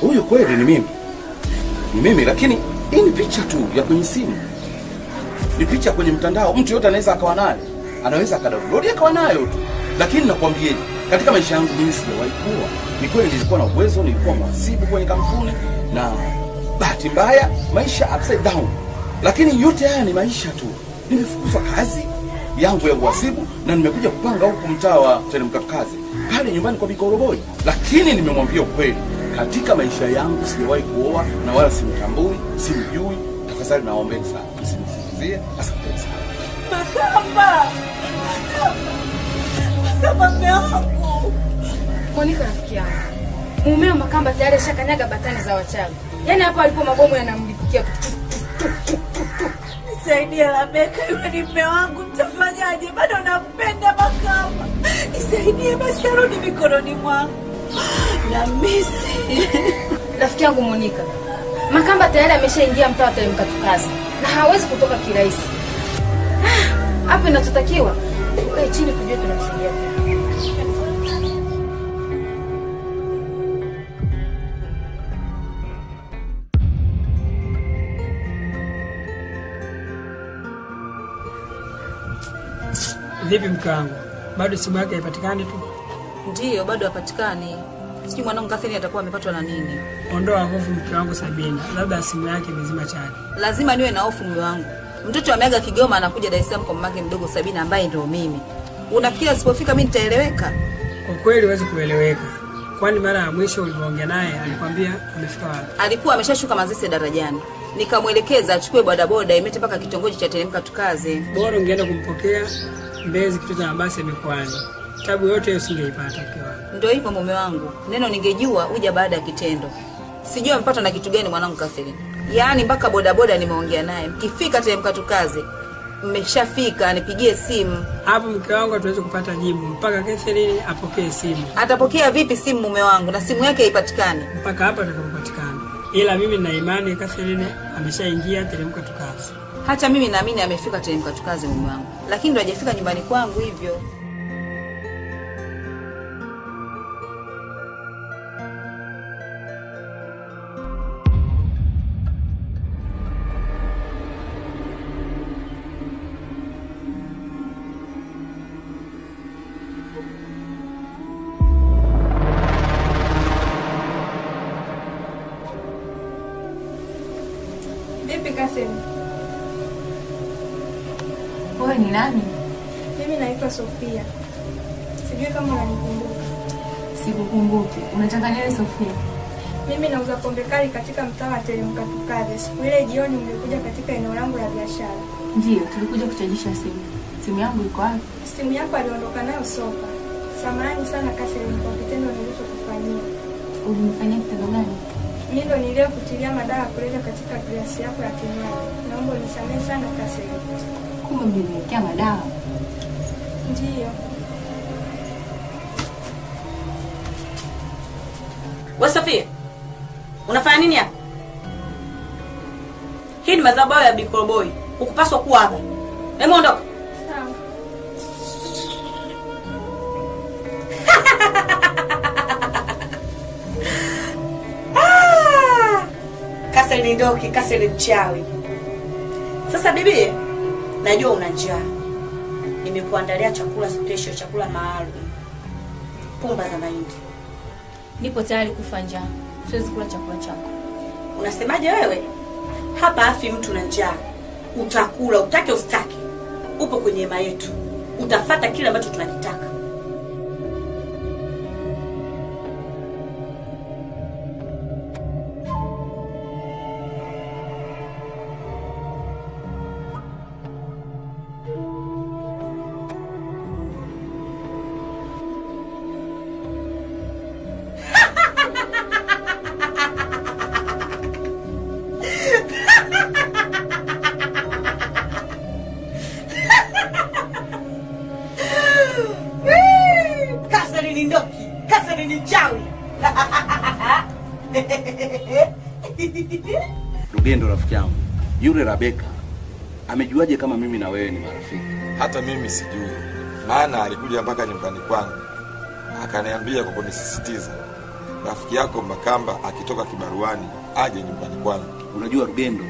Huyu kweli ni mimi. Ni mimi, lakini hii ni picha tu ya kwenye simu. Ni picha kwenye mtandao, mtu yote anaweza akawa nayo. Anaweza akadownload akawa nayo tu. Lakini nakwambieni, katika maisha yangu mimi sijawahi kuwa. Ni kweli nilikuwa na uwezo, nilikuwa mhasibu kwenye kampuni na bahati mbaya maisha upside down. Lakini yote haya ni maisha tu. Nimefukuzwa kazi yangu ya uhasibu na nimekuja kupanga huku mtaa wa Teremkatukaze pale nyumbani kwa Bikoroboi. Lakini nimemwambia ukweli, katika maisha yangu sijawahi kuoa na wala simtambui, simjui. Tafadhali naombeni sana msinisingizie. Asante sana. Makamba. Makamba mume wangu. Monica rafiki yangu, mumeo Makamba tayari ashakanyaga batani za wachawi. Yaani hapo alipo mabomu yanamlipukia. Nisaidie Lameka, yule ni mume wangu, mtafanyaje? Bado nampenda Makamba. Nisaidie basi arudi mikononi mwangu. Na misi. Rafiki yangu Monica, Makamba tayari ameshaingia mtaa wa Teremkatukaze na hawezi kutoka kirahisi. Hapo inachotakiwa tukae chini tujue tunamsaidia vipi. Vipi mke wangu? Bado simu yake haipatikani tu? Ndiyo, bado hapatikani. Sijui mwanangu Catherine atakuwa amepatwa na nini. Ondoa hofu mke wangu Sabina, labda simu yake imezima chaji. Lazima niwe na hofu mume wangu. Mtoto ameaga Kigoma anakuja Dar es Salaam kwa mamake mdogo Sabina ambaye ndio mimi. Unafikiri asipofika mimi nitaeleweka? Kwa kweli huwezi kueleweka. Kwani mara ya mwisho ulipoongea naye alikwambia amefika wapi? Alikuwa ameshashuka Mazese darajani. Nikamwelekeza achukue bodaboda imete mpaka kitongoji cha Teremkatukaze. Bora ungeenda kumpokea Mbezi kituo cha mabasi ya mikoani. Tabu yote usingeipata mke wangu. Ndio hivyo mume wangu. Neno ningejua uja baada ya kitendo. Sijui amepata na kitu gani mwanangu Catherine. Yaani mpaka bodaboda nimeongea naye. Mkifika Teremkatukaze, mmeshafika nipigie simu. Hapo mke wangu hatuwezi kupata jibu mpaka Catherine apokee simu. Atapokea vipi simu mume wangu na simu yake haipatikani? Mpaka hapa atakapopatikana. Ila mimi nina imani Catherine ameshaingia Teremkatukaze. Hata mimi naamini amefika Teremkatukaze mume wangu. Lakini ndo hajafika nyumbani kwangu hivyo. Vipi Kasim? Wewe ni nani? Mimi naitwa Sofia. Sijui kama unanikumbuka. Sikukumbuki. Unataka nini Sofia? Mimi nauza pombe kali katika mtaa wa Teremkatukaze. Siku ile jioni mlikuja katika eneo langu la biashara. Ndiyo, tulikuja kuchajisha simu. Simu yangu iko wapi? Simu yako aliondoka nayo Sofa. Samahani sana Kasim kwa kitendo nilichokufanyia. Ulinifanyia kitendo gani? Mimi ndo niliyekutilia madawa kuleta katika glasi yako ya kinywaji. Naomba unisamehe sana Kasim. Kumbe mliniwekea madawa? Ndiyo. Wewe Sofia, unafanya nini hapa? Hii ni madhabahu ya Bikoroboi. Hukupaswa kuwa hapa. Hebu ondoka. Sawa. Kaseli ndoki, kaseli mchawi. Sasa bibi, najua una njaa. Nimekuandalia chakula special, chakula maalum. Pumba za mahindi. Nipo tayari kufa njaa. Siwezi kula chakula chako. Unasemaje wewe? Hapa afi mtu na njaa. Utakula, utake usitake. Upo kwenye hema yetu. Utafata kile ambacho tunakitaka. Rugendo rafiki yangu, yule Rebeka amejuaje kama mimi na wewe ni marafiki? Hata mimi sijui. Maana alikuja mpaka nyumbani kwangu akaniambia kwa kunisisitiza, rafiki yako Makamba akitoka kibaruani aje nyumbani kwangu. Unajua Rugendo,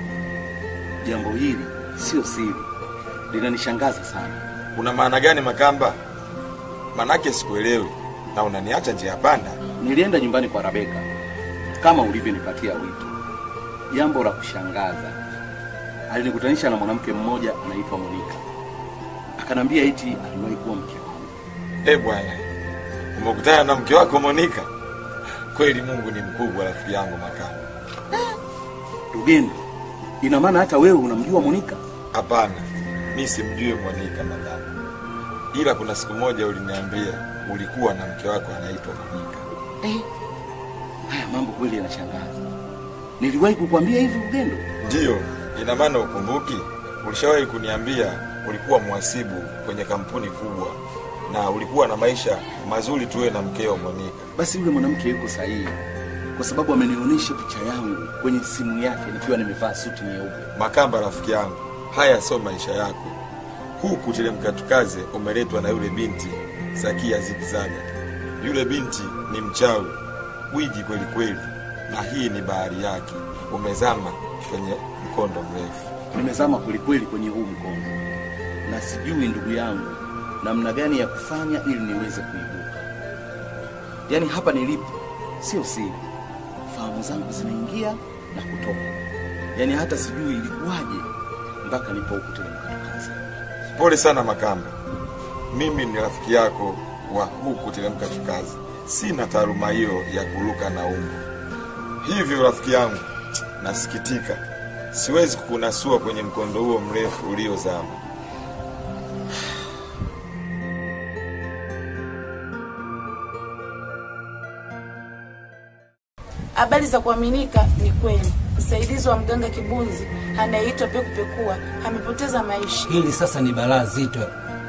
jambo hili sio siri, linanishangaza sana. Una maana gani Makamba? Manake sikuelewi na unaniacha njia panda. Nilienda nyumbani kwa Rebeka kama ulivyonipatia wito. Jambo la kushangaza, alinikutanisha na mwanamke mmoja anaitwa Monica. Akanambia eti aliwahi kuwa mke wangu. Eh bwana, umekutana na mke wako Monica? Kweli Mungu ni mkubwa rafiki yangu Makamba. Rugendo, ina maana hata wewe unamjua Monica? Hapana, mimi simjui Monica Makamba. Ila kuna siku moja uliniambia ulikuwa na mke wako anaitwa Monica. Haya mambo kweli yanashangaza. Niliwahi kukuambia hivi Rugendo? Ndio, ina maana ukumbuki? Ulishawahi kuniambia ulikuwa mhasibu kwenye kampuni kubwa na ulikuwa na maisha mazuri tuwe na mkeo Monica. Basi yule mwanamke yuko sahihi, kwa sababu amenionyesha picha yangu kwenye simu yake nikiwa nimevaa suti nyeupe. Makamba rafiki yangu, haya sio maisha yako. Huku Telemkatukaze umeletwa na yule binti Zakia Zigzaga. Yule binti ni mchawi, gwiji kweli kweli, na hii ni bahari yake. Umezama kwenye mkondo mrefu. Nimezama kweli kweli kwenye huu mkondo, na sijui ndugu yangu namna gani ya kufanya ili niweze kuibuka. Yaani hapa nilipo sio siri, fahamu zangu zinaingia na kutoka. Yaani hata sijui ilikuwaje mpaka nipo huku Telemkatukaze. Pole sana Makamba, mimi ni rafiki yako wa huku Telemkatukaze. Sina taaluma hiyo ya kuruka na umbo. Hivyo rafiki yangu, nasikitika, siwezi kukunasua kwenye mkondo huo mrefu uliozama. Habari za kuaminika ni kweli. Msaidizi wa mganga Kibunzi anayeitwa Pekupekua amepoteza maisha. Hili sasa ni balaa zito.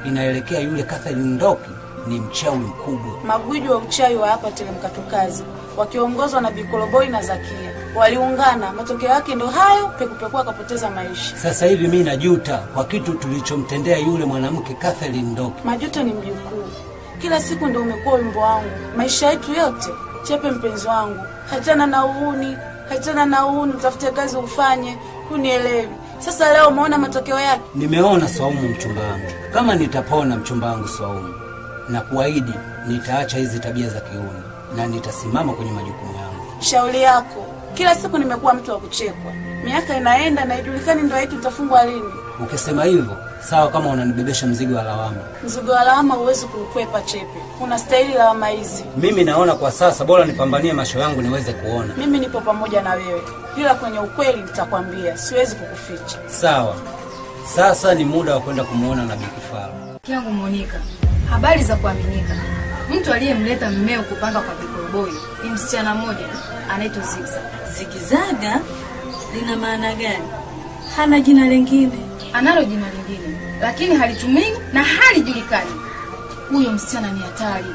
Inaelekea yule Catherine Ndoki ni mchawi mkubwa. Magwiji wa uchawi wa hapa Telemkatukaze wakiongozwa na Bikoloboi na Zakia waliungana, matokeo yake ndo hayo, Pekupekua akapoteza maisha. Sasa hivi mimi najuta kwa kitu tulichomtendea yule mwanamke Catherine Ndoki. Majuto ni mjukuu. Kila siku ndo umekuwa wimbo wangu maisha yetu yote. Chepe mpenzi wangu, hachana na uhuni, hachana na uhuni, utafute kazi ufanye, hunielewi. Sasa leo umeona matokeo yake? Nimeona Swaumu mchumba wangu. Kama nitapona mchumba wangu Swaumu, na kuahidi nitaacha hizi tabia za kiuni na nitasimama kwenye majukumu yangu. Shauri yako. Kila siku nimekuwa mtu wa kuchekwa. Miaka inaenda na haijulikani ndoa yetu itafungwa lini. Ukisema hivyo sawa, kama unanibebesha mzigo wa lawama. Mzigo wa lawama huwezi kuukwepa Chepe. Unastahili lawama hizi. Mimi naona kwa sasa bora nipambanie macho yangu niweze kuona. Mimi nipo pamoja na wewe, ila kwenye ukweli nitakwambia, siwezi kukuficha. Sawa. Sasa ni muda wa kwenda kumuona Nabii Kifaru. Yangu Monica, habari za kuaminika. Mtu aliyemleta mmeo kupanga kwa Bikoloboi ni msichana mmoja anaitwa Zigzaga. Zigzaga lina maana gani? Hana jina lingine? Analo jina lingine, lakini halitumii na halijulikani. Huyo msichana ni hatari,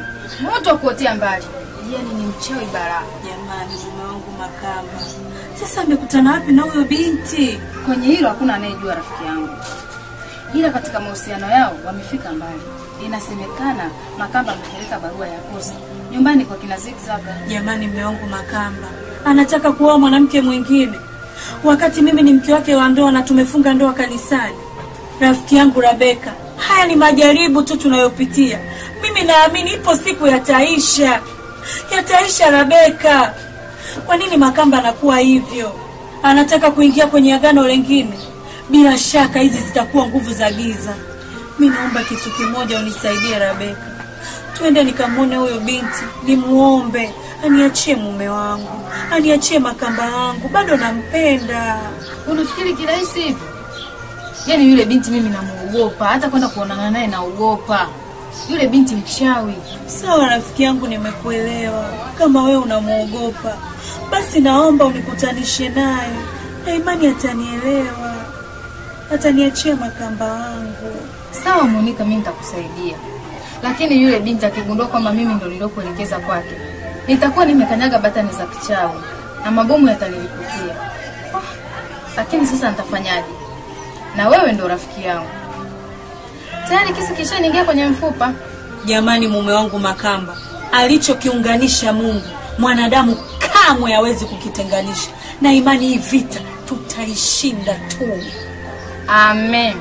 moto wa kuotea mbali. Yaani ni mchawi bara. Jamani, mume wangu Makamba, sasa amekutana wapi na huyo binti? Kwenye hilo hakuna anayejua rafiki yangu, ila katika mahusiano yao wamefika mbali. Inasemekana Makamba amepeleka barua ya kosa nyumbani kwa kina Zigzaga. Jamani, mume wangu Makamba anataka kuoa mwanamke mwingine wakati mimi ni mke wake wa ndoa na tumefunga ndoa kanisani. Rafiki yangu Rebeka, haya ni majaribu tu tunayopitia. Mimi naamini ipo siku yataisha. Yataisha Rebeka. Kwa nini Makamba anakuwa hivyo? Anataka kuingia kwenye agano lingine. Bila shaka hizi zitakuwa nguvu za giza. Mimi naomba kitu kimoja unisaidie Rebeka. Twende nikamwone huyo binti, nimuombe aniachie mume wangu, aniachie Makamba wangu, bado nampenda. Unafikiri kirahisi hivi? Yaani yule binti mimi namuogopa, hata kwenda kuonana naye naogopa. Yule binti mchawi. Sawa rafiki yangu, nimekuelewa. Kama wewe unamuogopa, basi naomba unikutanishe naye, na imani atanielewa, ataniachia Makamba wangu. Sawa Monica, mimi nitakusaidia. Lakini yule binti akigundua kwamba mimi ndo nilokuelekeza kwake, nitakuwa nimekanyaga batani za kichawi. na mabomu yatanilipukia. Oh, lakini sasa nitafanyaje? Na wewe ndo rafiki yangu. Tayari kisu kishaniingia kwenye mfupa. Jamani, mume wangu Makamba, alichokiunganisha Mungu mwanadamu kamwe hawezi kukitenganisha. Na imani hii vita tutaishinda tu. Amen.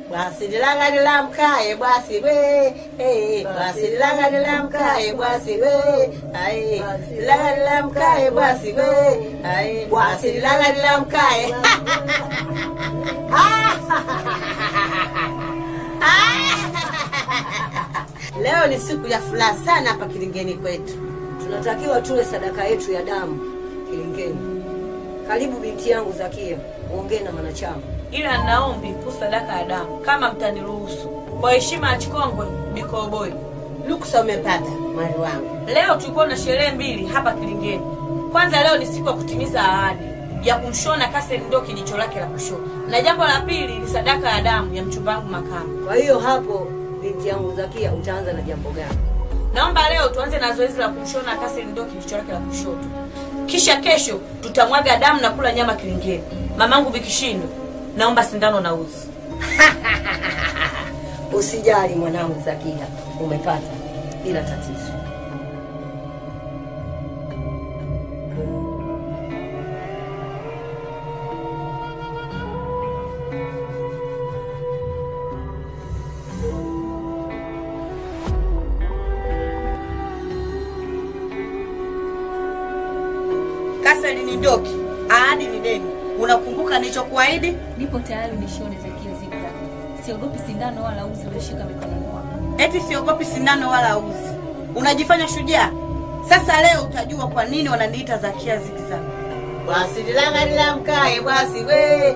Bwasi lilanga mkae bwasi we, bwasi lilanga mkae bwasi we, ai lilanga mkae bwasi we, ai bwasi lilanga mkae. Leo ni siku ya furaha sana hapa Kilingeni kwetu. Tunatakiwa tule sadaka yetu ya damu Kilingeni. Karibu binti yangu Zakia, uongee na wanachama. Ila naombi kuhusu sadaka ya damu kama mtaniruhusu. Kwa heshima ya Chikongwe Bikoboi. Ruksa umepata mwali wangu. Leo tulikuwa na sherehe mbili hapa Kilingeni. Kwanza leo ni siku ya kutimiza ahadi ya kumshona Kaseli Ndoki jicho lake la kushoto. Na jambo la pili ni sadaka ya damu ya mchumba wangu Makamba. Kwa hiyo hapo binti yangu Zakia utaanza na jambo gani? Naomba leo tuanze na zoezi la kumshona Kaseli Ndoki jicho lake la kushoto. Kisha kesho tutamwaga damu na kula nyama Kilingeni. Mamangu Bikishindo, naomba sindano na uzi. Usijali mwanangu Zakia, umepata bila tatizo. Kaseli Ndoki, ahadi ni deni. Unakumbuka nilichokuahidi? Nipo tayari unishone Zakia zigzag. Siogopi sindano wala uzi ulioshika mikononi mwako. Eti siogopi sindano wala uzi. Unajifanya shujaa. Sasa leo utajua kwa nini wananiita Zakia zigzag. Bwasi lilanga lilamkae bwasi we,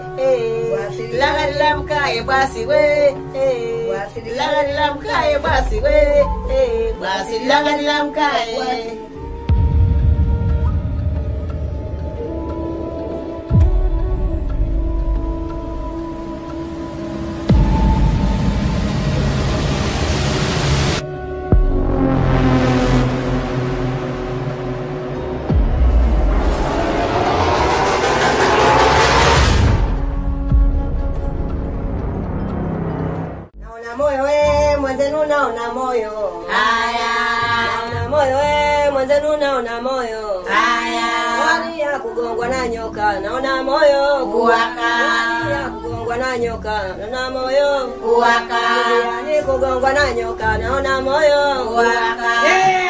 bwasi lilanga lilamkae bwasi we, bwasi lilanga lilamkae bwasi we, bwasi lilanga lilamkae. Naona moyo. Haya. Naona moyo we, mwenzenu naona moyo. Haya. Wali kugongwa na nyoka, naona moyo kuwaka. Wali kugongwa na nyoka, naona moyo kuwaka. Wali kugongwa na nyoka, naona moyo kuwaka.